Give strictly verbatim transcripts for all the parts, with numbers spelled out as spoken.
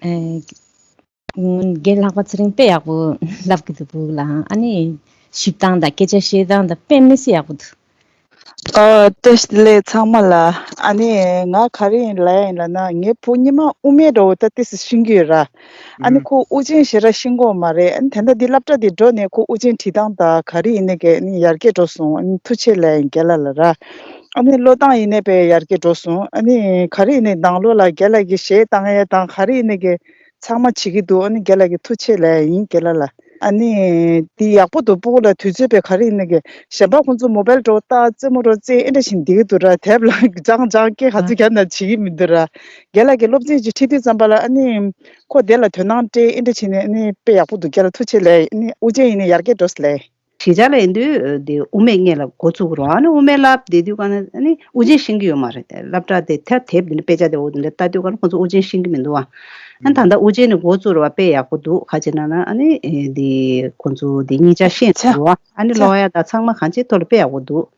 ཨེ། རྒན་ལྷག་པ་ཚེ་རིང་དཔེ་ཡག་པོ་ལབ་ཀྱི་འདུག་ལ། ཨ་ནི་ཞིབ་སྟངས་དང་སྐད་ཆ་བཤད་སྟངས་དང་དཔེ་མི་སྲིད་ཡག་པོ་འདུག་ཨ། བཀྲ་ཤིས་བདེ་ལེགས་ཚང་མ་ལ། ཨ་ནི་ང་ག་རེ་ཡིན་ལབ་ཡ་ཡིན་ལབ་ན། ངའི་བུ་སྔོན་མ་དབུ་མེད་འདྲ་བོ་ད་ཏོག་ཙམ་ཤེས་ཀྱི་ཡོད་ར། ཨ་ནི་ཁོ་དབུ་ཅན་ཞེ་དྲག་ཤེས་ཀྱི་ཡོད་མ་རེད། ཨ་ནི་ད་ལྟ་འདི་སློབ་གྲྭ་འདི་འགྲོ་ནས་ཁོ་དབུ་ཅན་བྲིས་སྟངས་དང་ག་རེ་ཡིན་ནའི་གི་ཨ་ནི་ཡར་རྒྱས་འགྲོ་སོང་། ཨ་ནི་ཐུགས་རྗེ་ཆེ་ལབ་ཡ་ཡིན་རྒན་ལགས་ལ་ར། ཨ་ནི་ཀློག་སྟངས་ཡིན་ནའི་དཔེ་ཡར་རྒྱས་འགྲོ་སོང་། ཨ་ནི་ག་རེ་ཡིན་ནའི་ནང་ལོགས་ལ་རྒན་ལགས་ཀྱི་གཞས་བཏང་ཡ་དང་ག་རེ་ཡིན་ནའི་གི་ཚང་མ་བྱེད་ཀྱི་འདུག་ཨ་ནི་རྒན་ལགས་ཀྱི་ཐུགས་རྗེ་ཆེ་ལབ་ཡ་ཡིན་རྒན་ལགས་ལ། ཨ་ནི་འདི་ཡག་པོ་འདུག་སྤུ་གུ་ལ་དུས་ཚོད་དཔེ་ག་རེ་ཡིན་ནའི་གི་གཞན་པ་ཁོང་ཚོ་མོ་བལ་འདྲ་བོ་ལྟ། རྩེད་མོ་འདྲ་བོ་རྩེ། ཨེ་འདྲ་བྱས་ནས་བསྡད་ཀྱི་འདུག་ར། དེབ་ལ་སྦྱང་སྦྱང་སྐད་ག་ཚོད་རྒྱབ་ན་བྱེད་ཀྱི་མི་འདུག་ར། རྒན་ལགས་ཀྱི་སློབ་ཚན་ཅིག་ཁྲིད་དུས་ཙམ་པ་ལ་ཨ་ནི་ཁོ་དེ་ལ་དོ་སྣང་སྤྲད། ཨེ་འདྲ་བྱས་ནས་ཨ་ནི་དཔེ་ཡག་པོ་འདུག་རྒན་ལགས་ཐུགས་རྗེ་ཆེ་ལབ་ཡ་ཡིན། ཨ་ནི་དབུ་ཅན་ཡིན་ནའི་ཡར་རྒྱས་འགྲོ་སོང་ལབ་ཡ་ཡིན། གཞིས་ཆགས་ལ་ཡིན་དུས་དེ་དབུ་མེད་སྔོན་ལ་འགོ་བཙུགས་རོགས། ཨ་ནི་དབུ་མེད་ལ་བསྡད་དུས་ག་ནས་ཨ་ནི་དབུ་ཅན་ཤེས་ཀྱི་ཡོད་མ་རེད། སློབ་གྲྭ་དེ་ཐ་དེབ་འདི་ནི་དཔེ་ཆ་དེ་འོ་དེ་འདྲ་ལྟ་དུས་ག་ནས་ཁོང་ཚོ་དབུ་ཅན་ཤེས་ཀྱི་མི་འདུག་བ། ཨ་ནི་ད་ལྟ་དབུ་ཅན་ནས་འགོ་བཙུགས་རོགས་དཔེ་ཡག་པོ་འདུག་ག་ཅི་ན་ན་ཨ་ནི་དེ་ཁོང་ཚོ་དེ་གཉིས་ཆ་ཤེས་ཆ་འདུག་བ། ཨ་ནི་ཆ་ཀློག་ཡ་དང་ཚང་མ་གང་ཅིའི་ཐོག་ལ་དཔེ་ཡག་པོ་འདུག་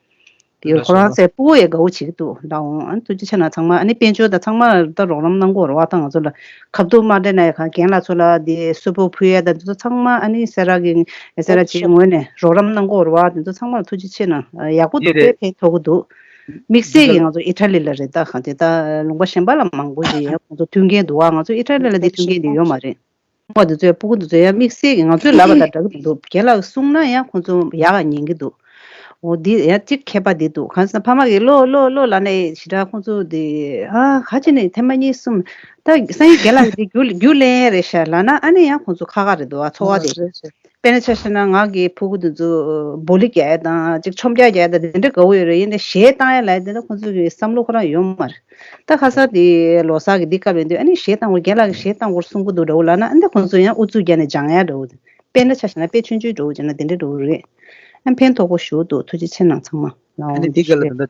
དེ་ལགས་ཁོ་རང་སོ། སའི་སྤུ་གུ་ཡི་དགའ་བོ་བྱེད་ཀྱི་འདུག་ལགས་འོང་། ཨ་ནི་ཐུགས་རྗེ་ཆེ་གནང་ཚང་མ། ཨ་ནི་དཔལ་འབྱོར་དང་ཚང་མ་ད་རོགས་རམ་གནང་དགོས་རེད་བ། ད་ང་ཚོ་ལ་ཁ་ཐུག་མ་སྤྲད་ན་ཡང་གང་རྒན་ལགས་ཚོ་ལ་དེ་གསོལ་ཕོགས་ཕུལ་ཡ་དང་དེ་ཚོ་ཚང་མ་ཨ་ནི་སེ་ར་གི་སེ་ར་བྱེས་ངོས་ནས་རོགས་རམ་གནང་དགོས་རེད་བ། དེ་ཚོ་ཚང་མ་ལ་ཐུགས་རྗེ་ཆེ་གནང་། ཡག་པོ་འདུག་དཔེ་ཕན་ཐོགས་ཀྱི་འདུག་དམིགས་བསལ་གྱིས་ང་ཚོ་ཨི་ཊ་ལི་ལ་རེད། ད་གང་དེ་ད་ལུང་པ་གཞན་པ་ལ་མང་པོ་ཞིག་ཡང་ཁོང་ཚོ་མཐུན་རྐྱེན་འདུག་བ། ང་ཚོ་ཨི་ཊ་ལི་ལ་དེ་མཐུན་རྐྱེན་དེ་ཡོད་མ་རེད། ཕ་མ་དེ་ཚོས་སྤུ་གུ་དེ་ཚོས་ཡང་དམིགས་བསལ་གྱིས་ང་ཚོས་ལབ་པ་དང་འདྲ་གི་མི་འདུག་རྒན་ལགས་གསུངས་ན་ཡང་ཁོང་ཚོ་ཡག་ག་ཉན་གི་འདུག་འོ་འདི་ཡང་གཅིག་ཁྱད་པར་འདི་འདུག་གང་ཟེར་ན་ཕ་མ་གིས་ཀློག་ཀློག་ཀློག་ལབ་ནས་ཞེ་དྲག་ཁོང་ཚོ་འདི་ཨ་ག་ཅི་ནས་ཐེངས་མ་གཉིས་གསུམ་ད་སང་ཉིན་རྒན་ལགས་ཀྱིས་འདི་རྒྱུགས་རྒྱུགས་ལེན་ཡས་རེད་ཤག་ལབ་ན་ཨ་ནི་ཡང་ཁོང་ཚོ་ཁག་ཁག་རེད་འདུག་ཨ་ཚོར་བ་དེ། དཔེར་ན་ཆ་བཞག་ན་ང་གི་ཕྲུ་གུ་དེ་ཚོ་བོ་ལི་རྒྱག་ཡས་དང་ཅིག་ཆོམ་རྒྱག་རྒྱག་ཡས་དང་དེ་འདྲ་དགའ་བོ་ཡོད་རེད། ཡིན་ནའི་གཞས་བཏང་ཡས་ལབ་ཡས་དེ་འདྲ་ཁོང་ཚོ་གི་བསམ་བློ་ཁོ་རང་ཡོད་མ་རེད། ད་ཁ་སང་དེ་ལོ་གསར་གྱི་འདི་སྐབས་ཡིན་དུས་ཨ་ནི་གཞས་བཏང་དགོས། རྒན་ལགས་ཀྱིས་གཞས་བཏང་དགོས་གསུང་གི་འདུག་འདྲ་བོ་ལབ་ན་ཨ་འདི་ཁོང་ཚོ་ཡང་ཨུ་ཚུགས་རྒྱག་ནས་སྦྱང་ཡ་འདྲ་བོ། དཔེར་ན་ཆ་བཞག་ན་དཔེ་ཆུང་ཆུང་འདྲ་བོ་བྱས་ན་དེ་འདྲ་འདྲ་བོ་རེད། ཨ་ཕན་ཐོགས་པོ་ཞེ་པོ་འདུག་ཐུགས་རྗེ་ཆེ་གནང་ཚང་མ་ལ། ཨ་ནི་འདི་ག་ལ་ད་ལྟ་